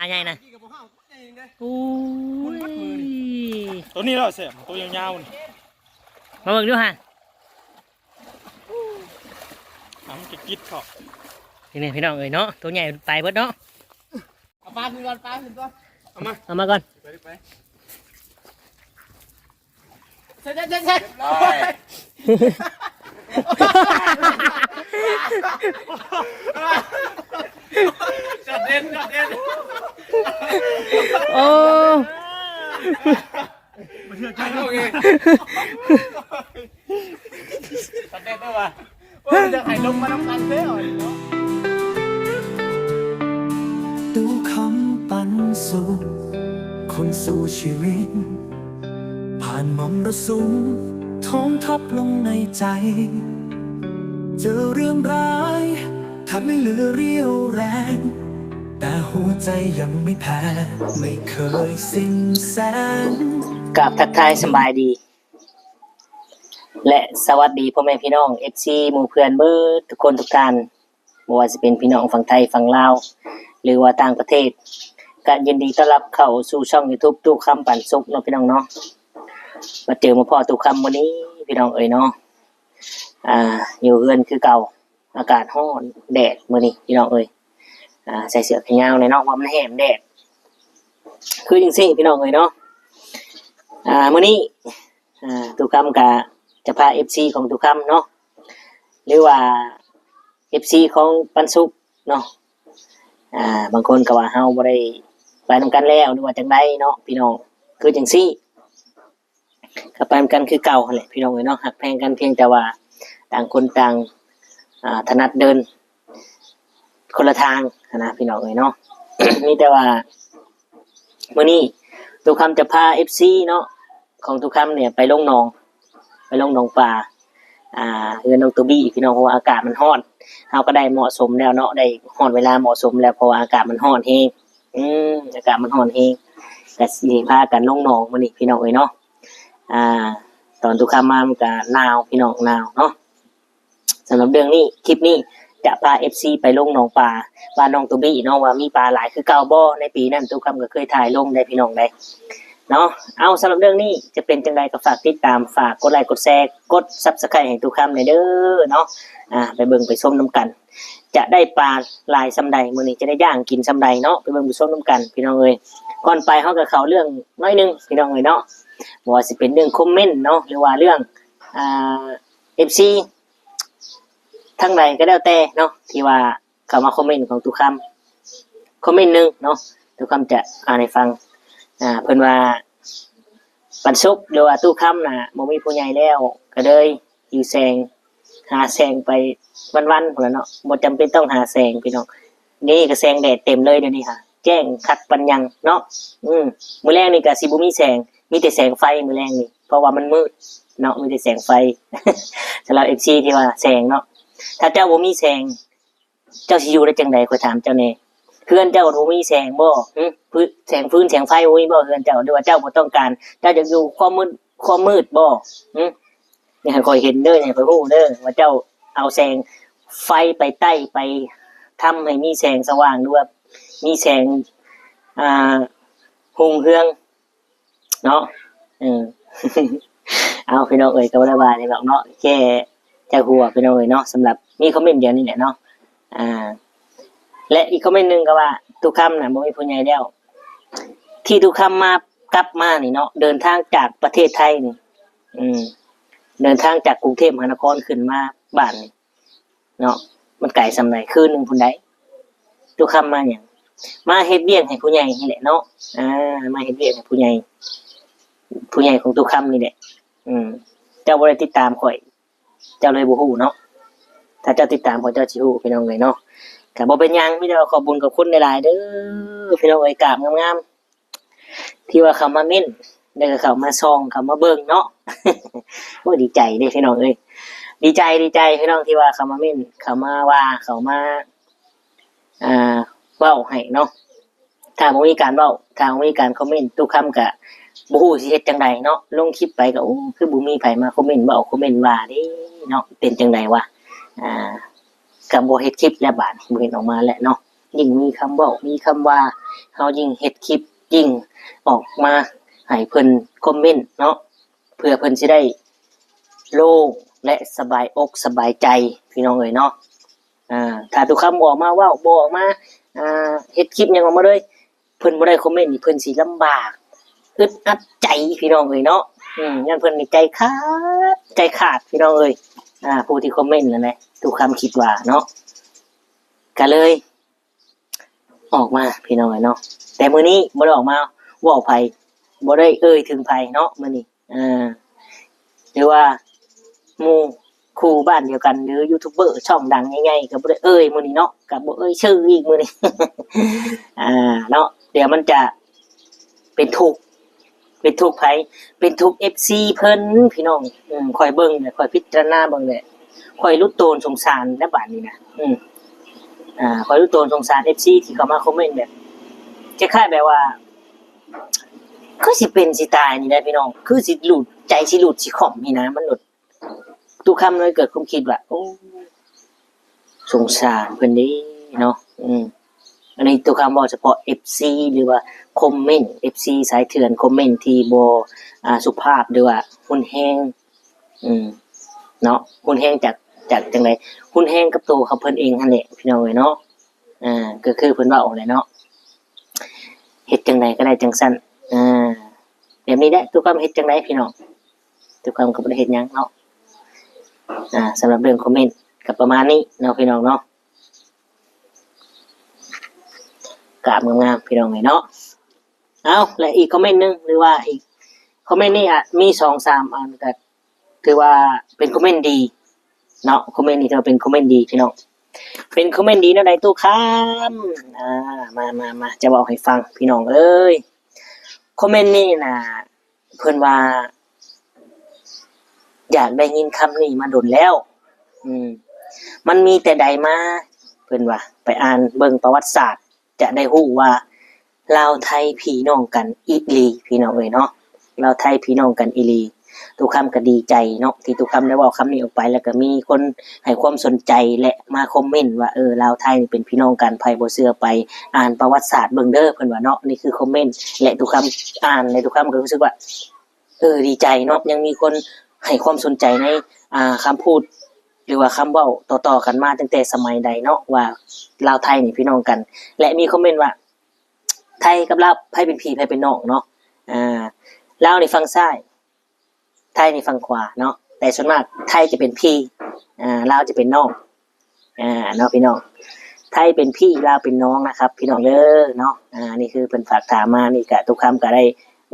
ປາໃຫຍ່ນະ. ໂອ້ຍ ໂຕນີ້ລະແຊບ ໂຕຍາວໆນີ້ ມາເບິ່ງດູຫາ. ມັນຈະກິດເຂົ້າ ນີ້ພີ່ນ້ອງເອີຍເນາະ ໂຕໃຫຍ່ໄປເບິດເນາະ. ເອົາປາຂຶ້ນກ່ອນ ປາຂຶ້ນກ່ອນ ເອົາມາ ເອົາມາກ່ອນ ໄປ ໄປ. ເສັດ ເສັດ ເສັດ ເສັດ ຮຽບຮ້ອຍ. ຈອດເດັ່ນ ຈອດເດັ່ນ. ໂອ້ ບໍ່ເຊື່ອໃຈ. ໂອເຄ ຈອດເດັ່ນເດີວ່າ. ໂອ້ຍ ຢາກໃຫ້ລົງມານຳກັນເດ້ເນາະ. ຕູ້ຄຳປັນສຸກ ຄົນສູ້ຊີວິດ ຜ່ານມໍລະສຸມ ທອງທັບລົງໃນໃຈ ເຈີເລື່ອງຮ້າຍ ແທບໄມ່ເຫຼືອຣຽວແຮງ ແຕ່ຫົວໃຈຍັງໄມ່ແພ້ ໄມ່ເຄີຍສິ້ນແສງ. ກາບທັກທາຍສະບາຍດີ ແລະ ສະຫວັດດີພໍ່ແມ່ພີ່ນ້ອງ ເອັຟຊີ ໝູ່ເພື່ອນເບິດທຸກຄົນທຸກທ່ານ ບໍ່ວ່າຊິເປັນພີ່ນ້ອງຝັ່ງໄທ ຝັ່ງລາວ ຫຼືວ່າຕ່າງປະເທດ ກະຍິນດີຕ້ອນຮັບເຂົ້າສູ່ຊ່ອງຢູທູບຕູ້ຄຳປັນສຸກເນາະ ພີ່ນ້ອງເນາະ. ມາເຈີມາພໍ້ຕູ້ຄຳມື້ນີ້ ພີ່ນ້ອງເອີຍເນາະ ອ່າ ຢູ່ເຮືອນຄືເກົ່າ. ອາກາດຮ້ອນແດດມື້ນີ້ ພີ່ນ້ອງເອີຍ ອ່າ ໃສ່ເສື້ອແຂນຍາວແດ່ເນາະ ເພາະວ່າມັນແຫ້ງແດດ ຄືຈັ່ງຊີ້ ພີ່ນ້ອງເອີຍເນາະ. ອ່າ ມື້ນີ້ ອ່າ ຕູ້ຄຳກະຈະພາ ເອັຟຊີ ຂອງຕູ້ຄຳເນາະ ຫຼືວ່າ ເອັຟຊີ ຂອງປັນສຸກເນາະ ອ່າ ບາງຄົນກໍວ່າເຮົາບໍ່ໄດ້ໄປນຳກັນແລ້ວ ຫຼືວ່າຈັ່ງໃດເນາະ ພີ່ນ້ອງ ຄືຈັ່ງຊີ້ ກໍໄປນຳກັນຄືເກົ່າຫັ້ນແຫຼະ ພີ່ນ້ອງເອີຍເນາະ ຮັກແພງກັນ ພຽງແຕ່ວ່າຕ່າງຄົນຕ່າງ ອ່າ ຖະໜັດເດີນຄົນລະທາງຫັ້ນນະ ພີ່ນ້ອງເອີຍເນາະ. ມີແຕ່ວ່າມື້ນີ້ຕູ້ຄຳຈະພາ ເອັຟຊີ ເນາະ ຂອງຕູ້ຄຳນີ້ໄປລົງໜອງ ໄປລົງໜອງປາ ອ່າ ເຮືອນນ້ອງໂຕບີ້ ພີ່ນ້ອງ ເພາະວ່າອາກາດມັນຮ້ອນ ເຮົາກໍໄດ້ເໝາະສົມແລ້ວເນາະ ໄດ້ຮອດເວລາເໝາະສົມແລ້ວ ເພາະວ່າອາກາດມັນຮ້ອນແຮງ ອືມ ອາກາດມັນຮ້ອນແຮງ ກໍຊິພາກັນລົງໜອງມື້ນີ້ ພີ່ນ້ອງເອີຍເນາະ. ອ່າ ຕອນຕູ້ຄຳມາມັນກະໜາວ ພີ່ນ້ອງ ໜາວເນາະ. ສຳລັບເລື່ອງນີ້ ຄລິບນີ້ຈະພາ ເອັຟຊີ ໄປລົງໜອງປາບ້ານນ້ອງໂຕບີ້ເນາະ ວ່າມີປາຫຼາຍຄືເກົ່າບໍ່ ໃນປີນັ້ນຕູ້ຄຳກໍເຄີຍຖ່າຍລົງໄດ້ ພີ່ນ້ອງເດ້ເນາະ. ເອົາ ສຳລັບເລື່ອງນີ້ຈະເປັນຈັ່ງໃດກໍຝາກຕິດຕາມ ຝາກກົດໄລກົດແຊ ກົດ Subscribe ໃຫ້ຕູ້ຄຳແດ່ເດີເນາະ. ອ່າ ໄປເບິ່ງໄປຊົມນຳກັນ ຈະໄດ້ປາຫຼາຍສ່ຳໃດ ມື້ນີ້ຈະໄດ້ຍ່າງກິນສ່ຳໃດເນາະ ໄປເບິ່ງໄປຊົມນຳກັນ ພີ່ນ້ອງເອີຍ. ກ່ອນໄປເຮົາກໍເຂົ້າເລື່ອງໜ້ອຍໜຶ່ງ ພີ່ນ້ອງເອີຍເນາະ ບໍ່ວ່າຊິເປັນເລື່ອງຄອມເມັນເນາະ ຫຼືວ່າເລື່ອງ ອ່າ ເອັຟຊີ ທາງໃດກໍແລ້ວແຕ່ເນາະ ທີ່ວ່າເຂົ້າມາຄອມເມັນຂອງຕູ້ຄຳ ຄອມເມັນໜຶ່ງເນາະ ຕູ້ຄຳຈະອ່ານໃຫ້ຟັງ. ອ່າ ເພິ່ນວ່າ ປັນສຸກ ຫຼືວ່າຕູ້ຄຳນະ ບໍ່ມີຜູ້ໃຫຍ່ແລ້ວ ກໍເລີຍ ຫິວແສງ ຫາແສງໄປວັນໆ ພຸ້ນລະເນາະ ບໍ່ຈຳເປັນຕ້ອງຫາແສງ ພີ່ນ້ອງ. ນີ້ກໍແສງແດດເຕັມເລີຍດຽວນີ້ຫາ ແຈ້ງຄັກປານຫຍັງເນາະ. ອືມ ມື້ແລງນີ້ກໍຊິບໍ່ມີແສງ ມີແຕ່ແສງໄຟມື້ແລງນີ້ ເພາະວ່າມັນມືດເນາະ ມີແຕ່ແສງໄຟ. ສຳລັບ ເອັຟຊີ ທີ່ວ່າແສງເນາະ ຖ້າເຈົ້າບໍ່ມີແສງ ເຈົ້າຊິຢູ່ໄດ້ຈັ່ງໃດ ຂ້ອຍຖາມເຈົ້າແດ່. ເຮືອນເຈົ້າບໍ່ມີແສງບໍ່? ຫຶ? ຟືນ ແສງຟືນແສງໄຟບໍ່ມີບໍ່ເຮືອນເຈົ້າ? ຫຼືວ່າເຈົ້າບໍ່ຕ້ອງການ ເຈົ້າຢາກຢູ່ຄວາມມືດ ຄວາມມືດບໍ່? ຫຶ? ນີ້ໃຫ້ຂ້ອຍເຫັນເດີ ໃຫ້ຂ້ອຍຮູ້ເດີ ວ່າເຈົ້າເອົາແສງໄຟໄປໃຕ້ ໄປທຳໃຫ້ມີແສງສະຫວ່າງ ຫຼືວ່າມີແສງ ອ່າ ຮຸ່ງເຮືອງ ເນາະ. ເອີ ເອົາ ພີ່ນ້ອງເອີຍ ກໍບໍ່ໄດ້ວ່າຫຍັງດອກເນາະ ແຄ່ຈັກຫົວ ພີ່ນ້ອງເອີຍເນາະ. ສຳລັບມີຄອມເມັນດຽວນີ້ແຫຼະເນາະ ອ່າ ແລະ ອີກຄອມເມັນໜຶ່ງກໍວ່າ ຕຸຄຳນະບໍ່ມີຜູ້ໃຫຍ່ແລ້ວ ທີ່ຕຸຄຳມາ ກັບມານີ້ເນາະ ເດີນທາງຈາກປະເທດໄທນີ້ ອືມ ເດີນທາງຈາກກຸງເທບມະຫານະຄອນຂຶ້ນມາບ້ານນີ້ ເນາະ ມັນໄກສ່ຳໃດ? ຄືນໜຶ່ງພຸ້ນໃດ. ຕຸຄຳມາຫຍັງ? ມາເຮັດວຽກໃຫ້ຜູ້ໃຫຍ່ນີ້ແຫຼະເນາະ ອ່າ ມາເຮັດວຽກໃຫ້ຜູ້ໃຫຍ່ ຜູ້ໃຫຍ່ຂອງຕຸຄຳນີ້ແຫຼະ. ອືມ ເຈົ້າບໍ່ໄດ້ຕິດຕາມຂ້ອຍ ເຈົ້າເລີຍບໍ່ຮູ້ເນາະ ຖ້າເຈົ້າຕິດຕາມຂ້ອຍເຈົ້າຊິຮູ້ ພີ່ນ້ອງເອີຍເນາະ. ກໍບໍ່ເປັນຫຍັງ ມີແຕ່ວ່າຂອບບຸນຂອບຄຸນຫຼາຍໆເດີ ພີ່ນ້ອງເອີຍ ກາບງາມໆ ທີ່ວ່າເຂົ້າມາເມັ້ນ ແລ້ວກໍເຂົ້າມາສ່ອງ ເຂົ້າມາເບິ່ງເນາະ. ໂອ້ຍ ດີໃຈເດ້ພີ່ນ້ອງເອີຍ ດີໃຈ ດີໃຈພີ່ນ້ອງທີ່ວ່າເຂົ້າມາເມັ້ນ ເຂົ້າມາວ່າ ເຂົ້າມາ ອ່າ ເວົ້າໃຫ້ເນາະ. ຖ້າບໍ່ມີການເວົ້າ ຖ້າບໍ່ມີການຄອມເມັນ ຕຸຄຳກະບໍ່ຮູ້ຊິເຮັດຈັ່ງໃດເນາະ ລົງຄລິບໄປກະ ໂອ້ ຄືບໍ່ມີໃຜມາຄອມເມັນເວົ້າ ຄອມເມັນວ່າເດ້ເນາະ ເປັນຈັ່ງໃດວະ ອ່າ ກະບໍ່ເຮັດຄລິບແລ້ວບາດນີ້ ບໍ່ເຫັນອອກມາແລ້ວເນາະ. ຍິ່ງມີຄຳເວົ້າ ມີຄຳວ່າ ເຮົາຍິ່ງເຮັດຄລິບ ຍິ່ງອອກມາໃຫ້ເພິ່ນຄອມເມັນເນາະ ເພື່ອເພິ່ນຊິໄດ້ໂລ່ງ ແລະ ສະບາຍອົກສະບາຍໃຈ ພີ່ນ້ອງເອີຍເນາະ. ອາ ຖ້າຕຸຄຳບໍ່ອອກມາເວົ້າ ບໍ່ອອກມາ ອາ ເຮັດຄລິບຫຍັງອອກມາເລີຍ ເພິ່ນບໍ່ໄດ້ຄອມເມັນນີ້ ເພິ່ນຊິລຳບາກ ອຶດອັດໃຈ ພີ່ນ້ອງເອີຍເນາະ. ອືມ ຢ້ານເພິ່ນນີ້ໃຈຂາດ ໃຈຂາດ ພີ່ນ້ອງເອີຍ. ອາ ຜູ້ທີ່ຄອມເມັນນັ້ນແຫຼະ ຕຸຄຳຄິດວ່າເນາະ ກະເລີຍອອກມາ ພີ່ນ້ອງເອີຍເນາະ. ແຕ່ມື້ນີ້ບໍ່ໄດ້ອອກມາເວົ້າໃຜ ບໍ່ໄດ້ເອີ່ຍເຖິງໃຜເນາະ ມື້ນີ້. ເອີ ຫຼືວ່າໝູ່ຄູ່ບ້ານດຽວກັນ ຫຼືຢູທູບເບີຊ່ອງດັງໃຫຍ່ໆ ກໍບໍ່ໄດ້ເອີ່ຍມື້ນີ້ເນາະ ກໍບໍ່ເອີ່ຍຊື່ອີກມື້ນີ້ ອາ ເນາະ. ດຽວມັນຈະເປັນທຸກ ເປັນທຸກໃຜ? ເປັນທຸກເອັຟຊີເພິ່ນ ພີ່ນ້ອງ. ອືມ ຂ້ອຍເບິ່ງແຫຼະ ຂ້ອຍພິຈາລະນາເບິ່ງແຫຼະ ຂ້ອຍຫຼຸດໂຕນສົງສານແລ້ວບາດນີ້ນະ. ອືມ ອາ ຂ້ອຍຫຼຸດໂຕນສົງສານເອັຟຊີທີ່ເຂົ້າມາຄອມເມັນ ແບບຄ້າຍໆແບບວ່າ ຄືຊິເປັນຊິຕາຍນີ້ແຫຼະ ພີ່ນ້ອງ ຄືຊິຫຼຸດ ໃຈຊິຫຼຸດຊິຂອມນີ້ນະ ມັນຫຼຸດ ຕຸຄຳເລີຍເກີດຄວາມຄິດວ່າ ໂອ້ ສົງສານເພິ່ນເດ້ເນາະ. ອືມ ອັນນີ້ຕຸຄຳເວົ້າສະເພາະເອັຟຊີ ຫຼືວ່າຄອມເມັນ ເອັຟຊີສາຍເຖື່ອນ ຄອມເມັນທີ່ບໍ່ ອາ ສຸພາບ ຫຼືວ່າຮຸນແຮງ ອືມ ເນາະ ຮຸນແຮງຈາກ ຈາກຈັ່ງໃດ ຮຸນແຮງກັບໂຕເຂົາເພິ່ນເອງຫັ້ນແຫຼະ ພີ່ນ້ອງເອີຍເນາະ. ອາ ກໍຄືເພິ່ນເວົ້າແຫຼະເນາະ ເຮັດຈັ່ງໃດກໍໄດ້ຈັ່ງຊັ້ນ. ອາ ແບບນີ້ແຫຼະ ຕຸຄຳເຮັດຈັ່ງໃດ ພີ່ນ້ອງ ຕຸຄຳກໍບໍ່ໄດ້ເຮັດຫຍັງເນາະ. ອາ ສຳລັບເລື່ອງຄອມເມັນກໍປະມານນີ້ເນາະ ພີ່ນ້ອງເນາະ ກາບງາມໆ ພີ່ນ້ອງເອີຍເນາະ. ເອົາ ແລະ ອີກຄອມເມັນໜຶ່ງ ຫຼືວ່າອີກຄອມເມັນນີ້ອະ ມີສອງສາມອັນ ກໍຖືວ່າເປັນຄອມເມັນດີເນາະ. ຄອມເມັນນີ້ຖືວ່າເປັນຄອມເມັນດີ ພີ່ນ້ອງ ເປັນຄອມເມັນດີແນວໃດ ຕຸຄຳ? ອາ ມາ ມາ ມາ ຈະເວົ້າໃຫ້ຟັງ ພີ່ນ້ອງເອີຍ. ຄອມເມັນນີ້ນະ ເພິ່ນວ່າ ຢາກໄດ້ຍິນຄຳນີ້ມາດົນແລ້ວ ອືມ ມັນມີແຕ່ໃດມາ ເພິ່ນວ່າ ໄປອ່ານເບິ່ງປະຫວັດສາດ ຈະໄດ້ຮູ້ວ່າລາວໄທພີ່ນ້ອງກັນອີ່ຫຼີ ພີ່ນ້ອງເອີຍເນາະ ລາວໄທພີ່ນ້ອງກັນອີ່ຫຼີ. ຕຸຄຳກໍດີໃຈເນາະ ທີ່ຕຸຄຳໄດ້ເວົ້າຄຳນີ້ອອກໄປ ແລ້ວກໍມີຄົນໃຫ້ຄວາມສົນໃຈ ແລະ ມາຄອມເມັນວ່າ ເອີ ລາວໄທນີ້ເປັນພີ່ນ້ອງກັນ ໃຜບໍ່ເຊື່ອໄປອ່ານປະຫວັດສາດເບິ່ງເດີ ເພິ່ນວ່າເນາະ. ນີ້ຄືຄອມເມັນ ແລະ ຕຸຄຳອ່ານ ແລະ ຕຸຄຳກໍຮູ້ສຶກວ່າ ເອີ ດີໃຈເນາະ ຍັງມີຄົນໃຫ້ຄວາມສົນໃຈໃນ ອ່າ ຄຳພູດ ຫຼືວ່າຄຳເວົ້າຕໍ່ໆກັນມາຕັ້ງແຕ່ສະໄໝໃດເນາະ ວ່າລາວໄທນີ້ພີ່ນ້ອງກັນ ແລະ ມີຄອມເມັນວ່າ ໄທກັບລາວ ໃຜເປັນພີ່ໃຜເປັນນ້ອງເນາະ. ອາ ລາວນີ້ຝັ່ງຊ້າຍ ໄທນີ້ຝັ່ງຂວາເນາະ ແຕ່ສ່ວນມາກໄທຈະເປັນພີ່ ອາ ລາວຈະເປັນນ້ອງ ອາ ເນາະ ພີ່ນ້ອງ ໄທເປັນພີ່ ລາວເປັນນ້ອງນະຄັບ ພີ່ນ້ອງເດີເນາະ. ອາ ນີ້ຄືເພິ່ນຝາກຖາມມາ ນີ້ກະຕຸຄຳກະໄດ້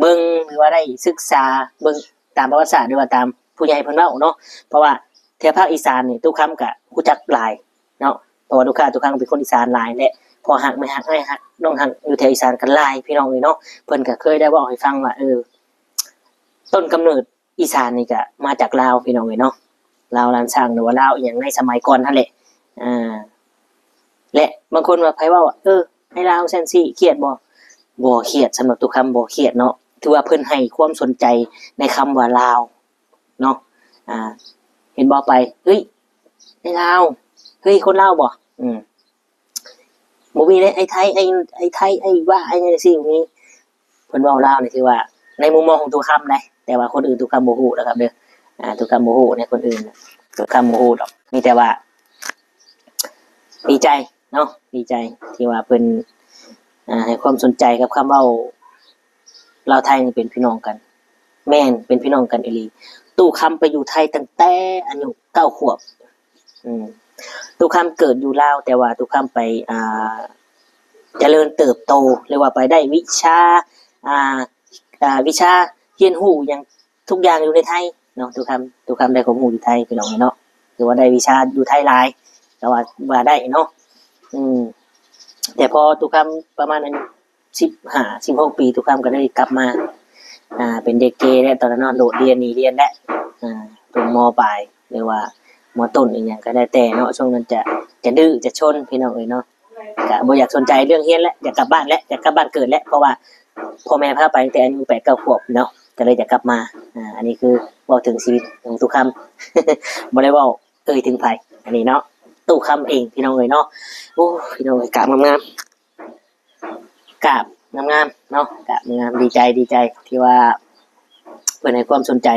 ເບິ່ງ ຫຼືວ່າໄດ້ສຶກສາເບິ່ງຕາມປະຫວັດສາດ ຫຼືວ່າຕາມຜູ້ໃຫຍ່ເພິ່ນເວົ້າເນາະ ເພາະວ່າແຖວພາກອີສານນີ້ຕຸຄຳກະຮູ້ຈັກຫຼາຍເນາະ ເພາະວ່າຕຸຄາ ຕຸຄຳເປັນຄົນອີສານຫຼາຍ ແລະ ພໍ່ຮັກແມ່ຮັກ ອ້າຍຮັກ ນ້ອງຮັກ ຢູ່ແຖວອີສານກະຫຼາຍ ພີ່ນ້ອງເອີຍເນາະ. ເພິ່ນກະເຄີຍໄດ້ເວົ້າໃຫ້ຟັງວ່າ ເອີ ຕົ້ນກຳເນີດ ອີສານນີ້ກະມາຈາກລາວ ພີ່ນ້ອງເອີຍເນາະ ລາວລ້ານຊ້າງ ຫຼືວ່າລາວອີ່ຫຍັງໃນສະໄໝກ່ອນຫັ້ນແຫຼະ. ອາ ແລະ ບາງຄົນວ່າ ໃຜເວົ້າວ່າ ເອີ ໃນລາວຊັ້ນຊີ້ ຄຽດບໍ່? ບໍ່ຄຽດ ສຳລັບຕຸຄຳບໍ່ຄຽດເນາະ ຖືວ່າເພິ່ນໃຫ້ຄວາມສົນໃຈໃນຄຳວ່າລາວເນາະ. ອາ ເຫັນບໍ່ ໄປ ເຮີ້ຍ ໃນລາວ ເຮີ້ຍ ຄົນລາວບໍ່? ອືມ ບໍ່ມີເດ້ ໄອ້ໄທ ໄອ້ ໄອ້ໄທ ໄອ້ຫວ້າ ໄອ້ຫຍັງຈັ່ງຊີ້ ບໍ່ມີ. ເພິ່ນເວົ້າລາວນີ້ຖືວ່າໃນມຸມມອງຂອງຕຸຄຳໃດ໋ ແຕ່ວ່າຄົນອື່ນຕຸຄຳບໍ່ຮູ້ນະຄັບເດີ. ອາ ຕຸຄຳບໍ່ຮູ້ໃນຄົນອື່ນ ຕຸຄຳບໍ່ຮູ້ດອກ ມີແຕ່ວ່າດີໃຈເນາະ ດີໃຈທີ່ວ່າເພິ່ນ ອາ ໃຫ້ຄວາມສົນໃຈກັບຄຳເວົ້າ ລາວໄທນີ້ເປັນພີ່ນ້ອງກັນ. ແມ່ນ ເປັນພີ່ນ້ອງກັນອີ່ຫຼີ. ຕຸຄຳໄປຢູ່ໄທຕັ້ງແຕ່ອາຍຸເກົ້າຂວບ. ອືມ ຕຸຄຳເກີດຢູ່ລາວ ແຕ່ວ່າຕຸຄຳໄປ ອ່າ ຈະເລີນເຕີບໂຕ ຫຼືວ່າໄປໄດ້ວິຊາ ອ່າ ອ່າ ວິຊາຮຽນຮູ້ຫຍັງທຸກຢ່າງຢູ່ໃນໄທເນາະ. ຕຸຄຳ ຕຸຄຳໄດ້ຄວາມຮູ້ຢູ່ໄທ ພີ່ນ້ອງເນາະ ຖືວ່າໄດ້ວິຊາຢູ່ໄທຫຼາຍ ກໍວ່າ ວ່າໄດ້ເນາະ. ອືມ ແຕ່ພໍຕຸຄຳປະມານອາຍຸ ສິບຫ້າ ສິບຫົກປີ ຕຸຄຳກໍໄດ້ກັບມາ ອ່າ ເປັນເດັກເກແລ້ວ ຕອນນັ້ນເນາະ ໂດດຮຽນໜີຮຽນແລ້ວ ອ່າ ຈົນ ມ.ປາຍ ຫຼືວ່າ ມ.ຕົ້ນ ອີ່ຫຍັງກໍແລ້ວແຕ່ເນາະ. ຊ່ວງນັ້ນຈະ ຈະດື້ຈະຊົນ ພີ່ນ້ອງເອີຍເນາະ ກໍບໍ່ຢາກສົນໃຈເລື່ອງຮຽນແລ້ວ ຢາກກັບບ້ານແລ້ວ ຢາກກັບບ້ານເກີດແລ້ວ ເພາະວ່າພໍ່ແມ່ພາໄປຕັ້ງແຕ່ອາຍຸແປດເກົ້າຂວບເນາະ ກໍເລີຍຢາກກັບມາ. ອ່າ ອັນນີ້ຄືເວົ້າເຖິງຊີວິດຂອງຕຸຄຳ ບໍ່ໄດ້ເວົ້າ ເອີ່ຍເຖິງໃຜ ອັນນີ້ເນາະ. ຕູ້ຄຳເອງ ພີ່ນ້ອງເອີຍເນາະ. ໂອ້ ພີ່ນ້ອງເອີຍ ກາບງາມໆ ກາບງາມໆເນາະ ກາບງາມໆ. ດີໃຈ ດີໃຈທີ່ວ່າເພິ່ນໃຫ້ຄວາມສົນໃຈ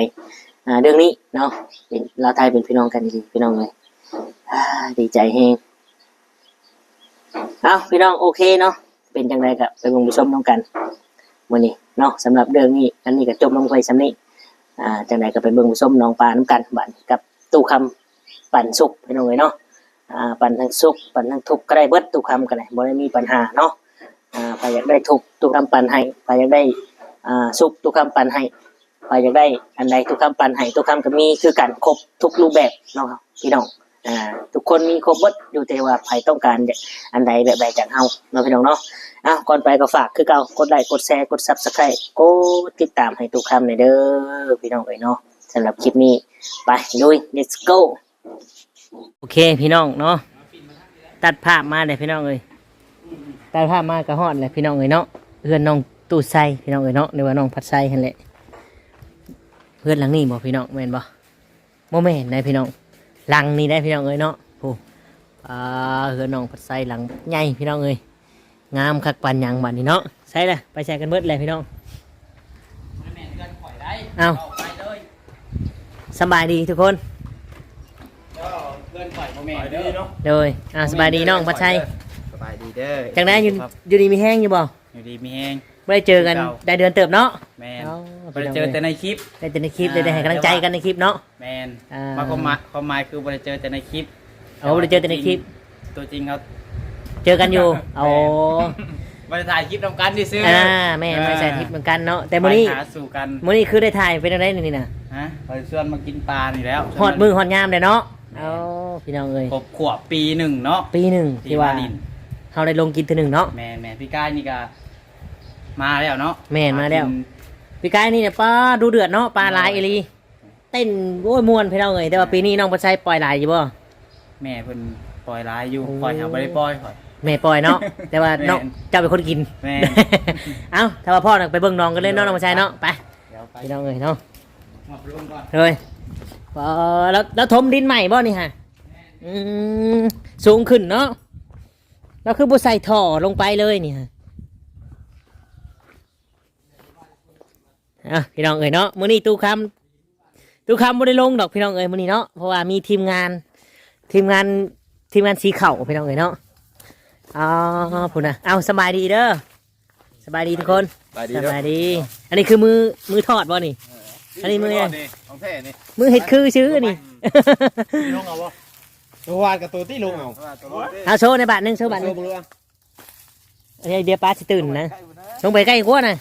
ອ່າ ເລື່ອງນີ້ເນາະ. ເປັນ ລາວໄທເປັນພີ່ນ້ອງກັນອີ່ຫຼີ ພີ່ນ້ອງເອີຍ. ອ່າ ດີໃຈແຮງ. ເອົາ ພີ່ນ້ອງ ໂອເຄເນາະ, ເປັນຈັ່ງໃດກໍໄປເບິ່ງໄປຊົມນຳກັນມື້ນີ້ເນາະ. ສຳລັບເລື່ອງນີ້ ອັນນີ້ກໍຈົບລົງໄປສ່ຳນີ້. ອ່າ ຈັ່ງໃດກໍໄປເບິ່ງໄປຊົມນ້ອງປານຳກັນ ບາດນີ້ກັບຕູ້ຄຳປັນສຸກ ພີ່ນ້ອງເອີຍເນາະ. ອ່າ ປັນທັງສຸກ ປັນທັງທຸກກໍໄດ້ເບິດ, ຕູ້ຄຳກໍໄດ້ ບໍ່ໄດ້ມີບັນຫາເນາະ. ອ່າ ໃຜຢາກໄດ້ທຸກ ຕູ້ຄຳປັນໃຫ້, ໃຜຢາກໄດ້ ອ່າ ສຸກ ຕູ້ຄຳປັນໃຫ້. ໃຜຢາກໄດ້ອັນໃດ ຕູ້ຄຳປັນໃຫ້, ຕູ້ຄຳກໍມີຄືກັນ ຄົບທຸກຮູບແບບເນາະພີ່ນ້ອງ. ອ່າ ທຸກຄົນມີຄົບເບິດ ຢູ່ແຕ່ວ່າໃຜຕ້ອງການອັນໃດແບບໃດຈາກເຮົາເນາະ ພີ່ນ້ອງເນາະ. ເອົ້າ ກ່ອນໄປກໍຝາກຄືເກົ່າ ກົດໄລ ກົດແຊ ກົດ Subscribe ກົດຕິດຕາມໃຫ້ຕູ້ຄຳແດ່ເດີ ພີ່ນ້ອງເອີຍເນາະ. ສຳລັບຄລິບນີ້ ໄປ ລຸຍ Let's go. ໂອເຄ ພີ່ນ້ອງເນາະ, ຕັດພາບມາເດ້ພີ່ນ້ອງເອີຍ, ຕັດພາບມາກໍຮອດແລ້ວ ພີ່ນ້ອງເອີຍເນາະ. ເຮືອນນ້ອງຕູ້ໄຊ ພີ່ນ້ອງເອີຍເນາະ ຫຼືວ່ານ້ອງພັດໄຊຫັ້ນແຫຼະ. ເຮືອນຫຼັງນີ້ບໍ່ພີ່ນ້ອງ ແມ່ນບໍ່? ບໍ່ແມ່ນໃດພີ່ນ້ອງ, ຫຼັງນີ້ໃດພີ່ນ້ອງເອີຍເນາະ. ໂອ້ ອ່າ ເຮືອນນ້ອງພັດໄຊຫຼັງໃຫຍ່ ພີ່ນ້ອງເອີຍ. ງາມຄັກປານຫຍັງບາດນີ້ເນາະ. ໃສ່ລະ ໄປໃສ່ກັນເບິດແຫຼະພີ່ນ້ອງ. ບໍ່ແມ່ນເຮືອນຂ້ອຍໃດ. ເອົ້າ ເຂົ້າໄປເລີຍ. ສະບາຍດີທຸກຄົນ. ເຈົ້າ ເຮືອນຂ້ອຍບໍ່ແມ່ນເດີ. ໂດຍ ອ່າ ສະບາຍດີນ້ອງພັດໄຊ. ສະບາຍດີເດີ. ຈັ່ງໃດ ຢູ່ ຢູ່ດີມີແຮງຢູ່ບໍ່? ຢູ່ດີມີແຮງ. ບໍ່ໄດ້ເຈີກັນ ຄືເກົ່າ ໄດ້ເດືອນເຕີບເນາະ. ແມ່ນ. ເອົ້າ ບໍ່ໄດ້ເຈີແຕ່ໃນຄລິບ. ໄດ້ແຕ່ໃນຄລິບ ອ່າ ໄດ້ ໄດ້ໃຫ້ກຳລັງໃຈກັນໃນຄລິບເນາະ. ແມ່ນ. ອ່າ ມາຄວາມໝາຍ ຄວາມໝາຍຄືບໍ່ໄດ້ເຈີແຕ່ໃນຄລິບ. ໂອ້ ບໍ່ໄດ້ເຈີແຕ່ໃນຄລິບ. ຕົວຈິງເຮົາເຈີກັນຢູ່. ໂອ້ ແມ່ນ. ບໍ່ໄດ້ຖ່າຍຄລິບນຳກັນຊື່ໆ. ອ່າ ແມ່ນ. ເອີ ບໍ່ໄດ້ຖ່າຍຄລິບນຳກັນເນາະ. ແຕ່ມື້ນີ້ ໄປຫາສູ່ກັນ. ມື້ນີ້ຄືໄດ້ຖ່າຍ ເປັນຈັ່ງໃດນີ້ນະ? ຮະ? ຂ້ອຍຊວນມາກິນປານີ້ແຫຼະ. ຮອດມື້ຮອດຍາມແລ້ວເນາະ. ແມ່ນ. ໂອ້ ພີ່ນ້ອງເອີຍ ຄົບຂວບປີໜຶ່ງເນາະ. ປີໜຶ່ງທີ່ວ່າ ທີ່ມາຫຼິ້ນ ເຮົາໄດ້ລົງກິນເທື່ອໜຶ່ງເນາະ. ແມ່ນໆ. ປີກາຍນີ້ກໍມາແລ້ວເນາະ. ແມ່ນ ມາແລ້ວ. ມາກິນ ປີກາຍນີ້ນະ ປາ ດຸເດືອດເນາະ, ປາຫຼາຍອີ່ຫຼີ. ເຕັ້ນ ໂອ້ຍ ມ່ວນພີ່ນ້ອງເອີຍ. ແຕ່ວ່າ ແມ່ນ ປີນີ້ນ້ອງພັດໄຊປ່ອຍຫຼາຍຢູ່ບໍ່? ແມ່ເພິ່ນປ່ອຍຫຼາຍຢູ່. ໂອ້ ຂ້ອຍຫາບໍ່ໄດ້ປ່ອຍຂ້ອຍ. ແມ່ປ່ອຍເນາະ. ແຕ່ວ່າ ແມ່ນ ນ້ອງ ເຈົ້າເປັນຄົນກິນ. ແມ່ນ. ເອົ້າ ຖ້າວ່າພ້ອມແລ້ວໄປເບິ່ງໜອງກັນເລີຍເນາະ ນ້ອງພັດໄຊເນາະ. ໄປ ໄປ ພີ່ນ້ອງເອີຍເນາະ. ເຮີ້ຍ ເອີ ແລ້ວ ແລ້ວຖົມດິນໃໝ່ບໍ່ນີ້ຫະ? ແມ່ນ. ອືມ ສູງຂຶ້ນເນາະ. ແລ້ວຄືບໍ່ໃສ່ທໍ່ລົງໄປເລີຍນີ້ຫະ? ອ່ະ ພີ່ນ້ອງເອີຍເນາະ, ມື້ນີ້ຕູ້ຄຳ ຕູ້ຄຳບໍ່ໄດ້ລົງດອກພີ່ນ້ອງເອີຍ ມື້ນີ້ເນາະ, ເພາະວ່າມີທີມງານ ທີມງານ ທີມງານສີເຂົ້າພີ່ນ້ອງເອີຍເນາະ. ອໍ ພຸ້ນນະ. ເອົ້າ ສະບາຍດີເດີ. ສະບາຍດີທຸກຄົນ. ສະບາຍດີເດີ. ສະບາຍດີ. ອັນນີ້ຄືມື ມືທອດບໍ່ນີ້? ເອີ ອັນນີ້ມືຫຍັງ? ຂອງແທ້ນີ້ ມືເຮັດຄືຊື່ນີ້. ລົງເອົາບໍ່? ໂຕວາດກັບໂຕຕິ ລົງເອົາ. ເອົາໂຊໃນບາດໜຶ່ງ ໂຊບາດໜຶ່ງ. ໂຊເບິ່ງດູ. ເອີຍ ດຽວປາຊິຕື່ນນະ. ລົງໄປໃກ້ກວ່ານະ.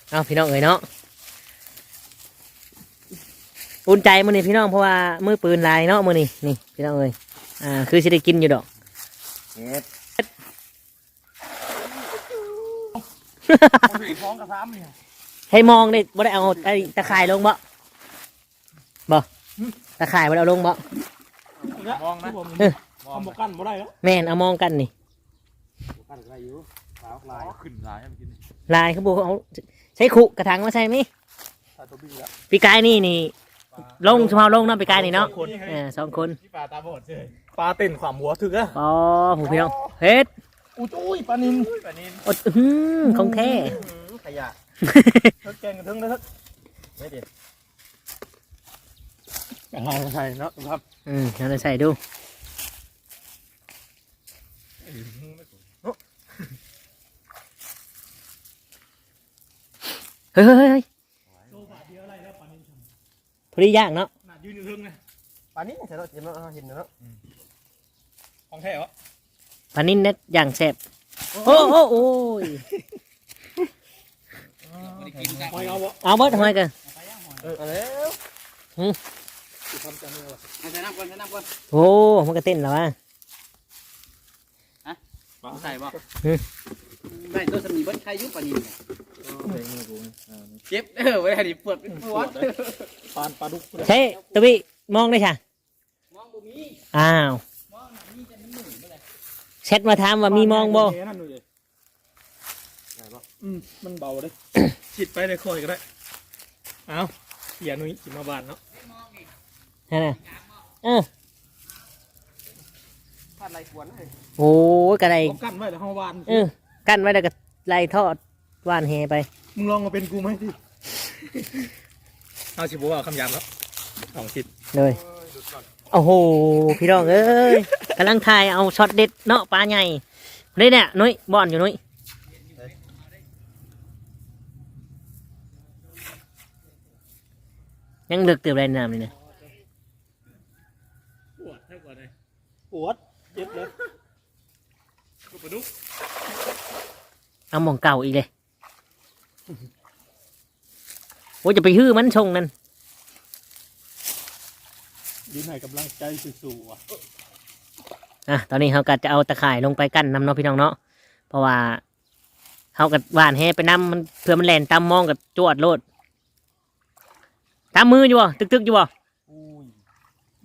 ເອົ້າ ພີ່ນ້ອງເອີຍເນາະ, ອຸ່ນໃຈມື້ນີ້ພີ່ນ້ອງ ເພາະວ່າມືປືນຫຼາຍເນາະມື້ນີ້. ນີ້ພີ່ນ້ອງເອີຍ ອ່າ ຄືຊິໄດ້ກິນຢູ່ດອກ. ເຮັດ ໃຫ້ມອງນີ້ບໍ່ໄດ້ເອົາໄອ້ຕາຂ່າຍລົງບໍ່? ບໍ່ ຕາຂ່າຍບໍ່ໄດ້ເອົາລົງບໍ່? ມອງນະ. ເອີ ມອງນະ. ບໍ່ກັ້ນບໍ່ໄດ້ແລ້ວ. ແມ່ນ ເອົາມອງກັ້ນນີ້. ບໍ່ກັ້ນກໍໄດ້ຢູ່. ປາອອກຫຼາຍ. ອໍ ຂຶ້ນຫຼາຍ ເມື່ອກີ້ນີ້ ຫຼາຍ. ຄືບໍ່ເອົາ ໃຊ້ຄຸກະຖັງມາໃສ່ມີ. ປີກາຍນີ້ນີ້ ລົງ ຊຸມເຮົາລົງເນາະ ປີກາຍນີ້ເນາະ. ເອີ ສອງຄົນ. ປາຕາບອດເຊີຍ ປາເຕັ້ນຂວາມຫົວຖືກເດີ. ອໍ ຜູ້ພີ່ນ້ອງ ເຮັດ. ອຸ້ຍ ປານິນ ປານິນ. ໂອ້ ອື ຂອງແທ້. ຂະຫຍະ ເທິກແກງກະເທິງເດີ. ເຮັດ ເອົາໃສ່ເນາະ ຄຳ. ອືມ ເອົາໃສ່ດູ. ເຮີ້ຍ ເຮີ້ຍ ເຮີ້ຍ ເຮີ້ຍ. ພໍດີຍ່າງເນາະ. ຂະໜາດຢືນຢູ່ເທິງນະ. ປານິນໃສ່ເນາະ ເຈມເນາະ ເຮົາເຫັນເນາະ. ຂອງແທ້ເບາະ? ປານິນເນັດຢ່າງແຊບ. ໂອ້ ໂອ້ ໂອ້ຍ. ຫອຍເອົາເບາະ? ເອົາເບິດຫອຍກະ. ເອີ ເອົາແລ້ວ. ຫື ເອົາໃສ່ນ້ຳກ່ອນ ໃສ່ນ້ຳກ່ອນ. ໂອ້ ມັນກະເຕັ້ນແລ້ວວະ. ຮະ ບໍ່ໃສ່ບໍ່? ຫື ໄດ້ຕົວສ່ຳນີ້ເບິດ ໄຄຢູ່ປານນີ້. ເຈັບເດີ ບໍ່ໄດ້ນີ້ ປວດເປັນປວດ. ປານປາດຸກ. ໃຊ້ຕະວິມອງໄດ້ຊະ? ມອງບໍ່ມີ. ອ້າວ ມອງນະມີແຕ່ມັນໜຸ່ມເບິດແຫຼະ. ແຊັດມາຖາມວ່າມີມອງບໍ່? ອືມ ມັນເບົາເດ້. ຊິດໄປໄດ້ຄ່ອຍກໍໄດ້. ເອົາ ເສຍໜຸ້ຍຊິມາບ້ານເນາະ. ຫັ້ນນະ ເອີ ໄດ້ມອງບໍ່? ເອີ ໄດ້ມອງບໍ່? ໄລ່ກວນເລີຍ ໂອ້ຍ ກໍໄດ້ ຕ້ອງກັນໄວ້ແລ້ວເຮົາຫວ່ານ ເອີ ກັນໄວ້ແລ້ວກໍໄລ່ທອດຫວ່ານແຫໄປ. ມຶງລອງມາເປັນກູໃໝ່ຕິ ເຮົາຊິບໍ່ເວົ້າຄຳຫຍາບເນາະ ຕ້ອງຄິດ ໂດຍ. ໂອ້ໂຫ ພີ່ນ້ອງເອີຍ ກຳລັງຖ່າຍເອົາຊັອດເດັດເນາະ ປາໃຫຍ່ເດ້ເນຍ ນຸ້ຍ ບ່ອນຢູ່ນຸ້ຍ ຍັງເລິກເຕີບໄດ້ນ້ຳນີ້ນະ. ປວດແທ້ກວ່າເດ້ ປວດ ເຈັບເລີຍ ຄືປາດຸກ ເອົາໝ່ອງເກົ່າອີກເດ້. ໂອ້ຍ ຈະໄປຮື້ມັນຊົງນັ້ນ ຢືນໃຫ້ກຳລັງໃຈສູ້ໆ ອ່ະ. ອ່ະ ຕອນນີ້ເຮົາກໍຈະເອົາຕາຂ່າຍລົງໄປກັ້ນນຳເນາະ ພີ່ນ້ອງເນາະ ເພາະວ່າເຮົາກໍຫວ່ານແຫໄປນຳ ມັນ ເພື່ອມັນແລ່ນຕຳມອງກໍຈວດໂລດ. ຕຳມືຢູ່ບໍ່? ຕຶກໆຢູ່ບໍ່? ໂອ້ຍ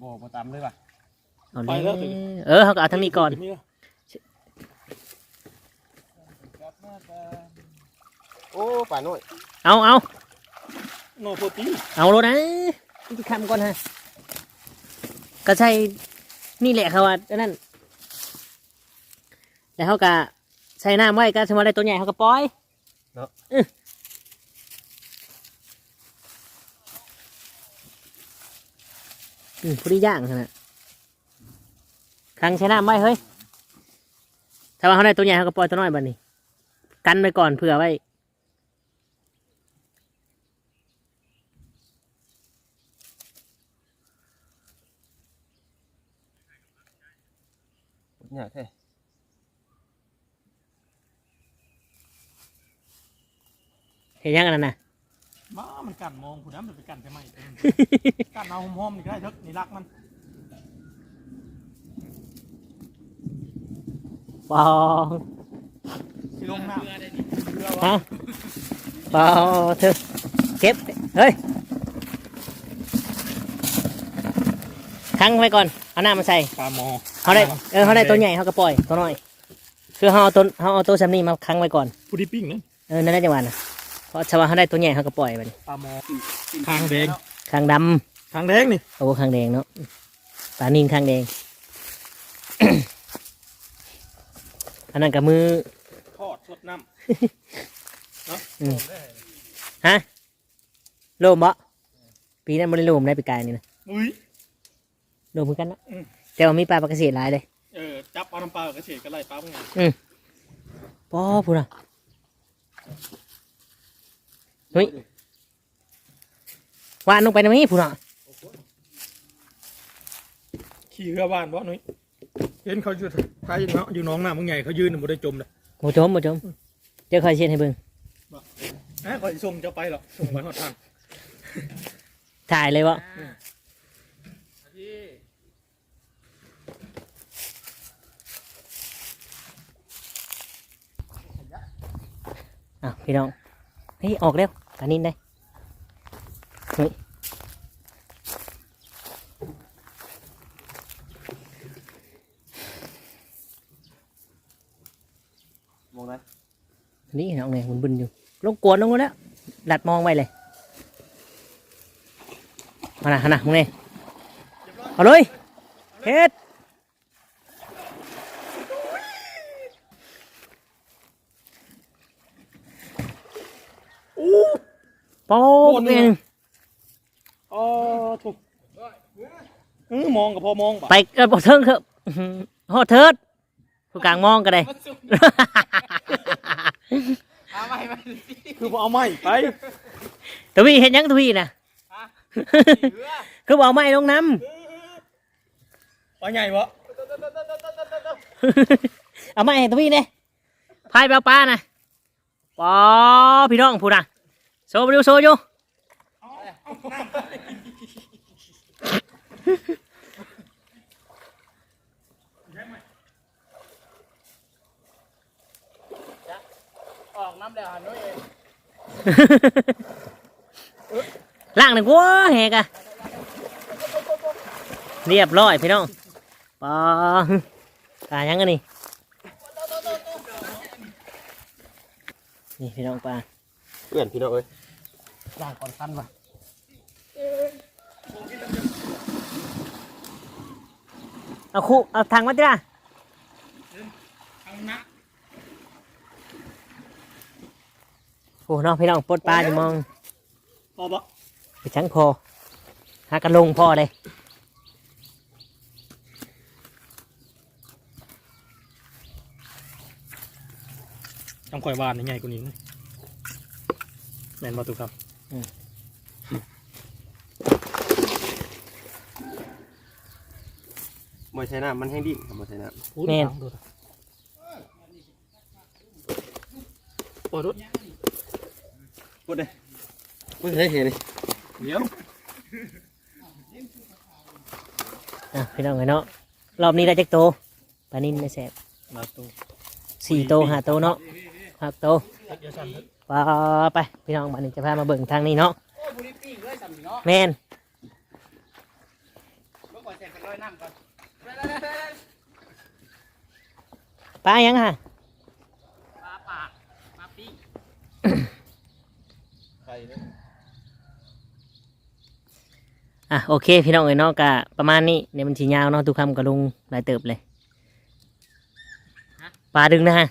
ບໍ່ ບໍ່ຕຳເລີຍວ່າ ເອົາແລ້ວ ໄປແລ້ວ ເອີ ເຮົາກໍເອົາທາງນີ້ກ່ອນ. ໂອ້ ປານ້ອຍ ເອົາ ເອົາ ນ້ອຍໂພດຕິ ເອົາໂລດນະ ມັນຊິຄຳກ່ອນຮະ ກໍໃສ່ນີ້ແຫຼະ ເຂົາວ່າອັນນັ້ນ ແລ້ວເຮົາກໍໃສ່ນ້ຳໄວ້ ກໍສົມມຸດໄດ້ໂຕໃຫຍ່ເຮົາກໍປ່ອຍ ເນາະ ອື ອື ພໍດີຢ່າງຫັ້ນນະ ຂັງໃສ່ນ້ຳໄວ້ເຮີ້ຍ ຖ້າວ່າເຮົາໄດ້ໂຕໃຫຍ່ເຮົາກໍປ່ອຍໂຕນ້ອຍ ບັດນີ້ກັນໄວ້ກ່ອນ ເຜື່ອໄວ້. ຍາກແທ້ ເຮັດຫຍັງອັນນັ້ນນະ? ບ້າ ມັນກັນມອງພຸ້ນນະ ມັນໄປກັນແຕ່ໄມ້ ກັນເອົາຫອມໆ ນີ້ກໍໄດ້ເຖິກ ນີ້ລັກມັນ. ປອງ ຊິລົງນ້ຳ ຮະ ປອງ ເທີ ເກັບ ເຮີ້ຍ ຂັງໄວ້ກ່ອນ ເອົານ້ຳມາໃສ່ ປາໝໍ ເຮົາໄດ້ ເອີ ເຮົາໄດ້ໂຕໃຫຍ່ ເຮົາກໍປ່ອຍໂຕນ້ອຍ ຄືເຮົາເອົາໂຕ ເຮົາເອົາໂຕຊ່ຳນີ້ມາຂັງໄວ້ກ່ອນ ຜູ້ທີ່ປີ້ງນະ ເອີ ນັ້ນແຫຼະ ຈັ່ງວ່ານະ ເພາະຖ້າວ່າເຮົາໄດ້ໂຕໃຫຍ່ ເຮົາກໍປ່ອຍບັດນີ້ ປາໝໍ ຄາງແດງ ຄາງດຳ ຄາງແດງນີ້ ໂອ້ ຄາງແດງເນາະ ປານິນຄາງແດງ ອັນນັ້ນກໍມືທອດ ຊົດນ້ຳ ເນາະ ອືມ ຮະ ໂລມບໍ່? ປີນັ້ນບໍ່ໄດ້ໂລມໄດ໋ ປີກາຍນີ້ນະ ອຸ້ຍ ໂລມຄືກັນເນາະ ອືມ ແຕ່ວ່າມີປາປາກະເສດຫຼາຍເດ້ ເອີ ຈັບເອົານຳປາກະເສດກໍໄດ້ ປາມັນງາມ ອືມ ປອ ພຸ້ນນະ ເຮີ້ຍ ຫວ່ານລົງໄປນຳນີ້ພຸ້ນເນາະ ຂີ່ເຮືອຫວ່ານບໍ່ນຸ້ຍ? ເຫັນເຂົາຢູ່ໄທເນາະ ຢູ່ໜອງນ້ຳບັກໃຫຍ່ ເຂົາຢືນບໍ່ໄດ້ຈົມເດ້ ບໍ່ຈົມ ບໍ່ຈົມ ອືມ ດຽວຂ້ອຍຊິເຮັດໃຫ້ເບິ່ງ ບໍ່ ເອີ ຂ້ອຍຊິສົ່ງເຈົ້າໄປເນາະ ສົ່ງໄປຮອດທາງ ຖ່າຍເລີຍບໍ່? ອືມ ອ້າວ ພີ່ນ້ອງ ເຮີ້ຍ ອອກແລ້ວ ປານິນໄດ໋ ເຮີ້ຍ ມອງໄດ້ ນີ້ນ້ອງນີ້ບຸນໆຢູ່ ລົງກວນລົງແລ້ວ ລັດມອງໄວ້ເລີຍ ຫັ້ນນະ ຫັ້ນນະ ມອງນີ້ ເອົາເລີຍ ເຮັດ ໂອ້ ໂປ້ ໂປ້ ເອງ ອໍ ໂທ້ ເອີ ມອງກໍພໍມອງ ໄປ ເອີ ບໍ່ເຖິງເທີ ຮອດເທີດ ຜູ້ກາງມອງກໍໄດ້ ເອົາໄມ້ມາ ຄືບໍ່ເອົາໄມ້ໄປ ທະວີເຮັດຫຍັງ ທະວີນະ ຮະ ຄືບໍ່ເອົາໄມ້ລົງນຳ ປາໃຫຍ່ບໍ່ ເອົາໄມ້ໃຫ້ທະວີແດ່ ພາຍໄປເອົາປານະ ປາ ພີ່ນ້ອງ ພຸ້ນນະ ໂຊຢູ່ ໂຊຢູ່ ອອກນຳແລ້ວຫາໜຸ້ຍ ລ້າງໜຶ່ງ ໂອ້ ແຫກະ ລຽບຮ້ອຍ ພີ່ນ້ອງ ປາ ປາຫຍັງອັນນີ້ ນີ້ ພີ່ນ້ອງ ປາ ເພື່ອນ ພີ່ນ້ອງເອີຍ ລ້າງກ່ອນຄັນວ່າ ເອົາຄຸ ເອົາຖັງມາຕິລະ โอ้เนาะพี่น้อง ปลดปลาอยู่มอง พอบ่ ไปชังพอ หากันลงพอเลย ต้องคอยหว่านใหญ่กว่านี้นะ แม่นบ่ตุกครับ อืม บ่ใส่น้ำ มันแห้งดิ่งครับ บ่ใส่น้ำ แม่น ปวดรุด ปวดเลย ปวดเลย เห็นเลย เดี๋ยว อ่ะ พี่น้องเอ้ยเนาะ รอบนี้ได้จักโต ปลานิลได้แซ่บ มาโต สี่โต ห้าโตเนาะ ห้าโต เดี๋ยวสั่นเถอะ ไป ไป พี่น้อง บัดนี้จะพามาเบิ่งทางนี้เนาะ โอ้ บ่ได้ปิ้งเลยสั่นพี่น้อง แม่น เบิ่งก่อน ใส่เป็นร้อยน้ำก่อน ปลาหยังฮะ ปลาปาก ปลาปิ้ง ไข่เด้อ อ่ะ โอเค พี่น้องเอ้ยเนาะ กะประมาณนี้ เดี๋ยวมันสิยาวเนาะ ตู้คำก็ลงหลายเติบเลย ปลาดึงนะฮะ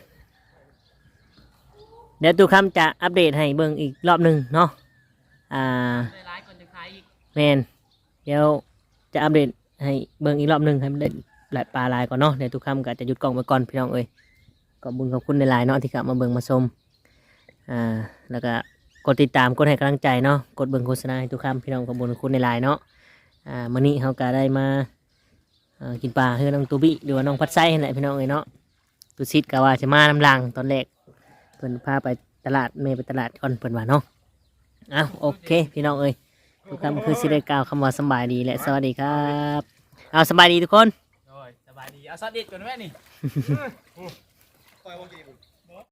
เดี๋ยวตู้คำจะอัปเดตให้เบิ่งอีกรอบหนึ่งเนาะ อ่า หลายๆ ก่อนจะขายอีก แม่น เดี๋ยวจะอัปเดตให้เบิ่งอีกรอบหนึ่ง ให้มันได้หลายปลาหลายก่อนเนาะ เดี๋ยวตู้คำก็จะหยุดกล้องไว้ก่อนพี่น้องเอ้ย ขอบบุญขอบคุณหลายๆเนาะ ที่เข้ามาเบิ่งมาชม อ่า แล้วก็กดติดตาม กดให้กำลังใจเนาะ กดเบิ่งโฆษณาให้ตู้คำ พี่น้อง ขอบบุญขอบคุณหลายๆเนาะ อ่า มื้อนี้เฮาก็ได้มา อ่า กินปลาเฮือนน้องตูบิ หรือว่าน้องพัดไซนั่นแหละพี่น้องเอ้ยเนาะ ตุสิตก็ว่าสิมานำหลังตอนแรก เพิ่นพาไปตลาด แม่ไปตลาดก่อนเพิ่นว่าเนาะ เอ้า โอเค พี่น้องเอ้ย ทุกท่านคือสิได้กล่าวคำว่าสำบายดีและสวัสดีครับ เอา สบายดีทุกคน โอ้ย สบายดี เอาซอสเด็ดก่อนแม่นี่ ปล่อยบ่กิน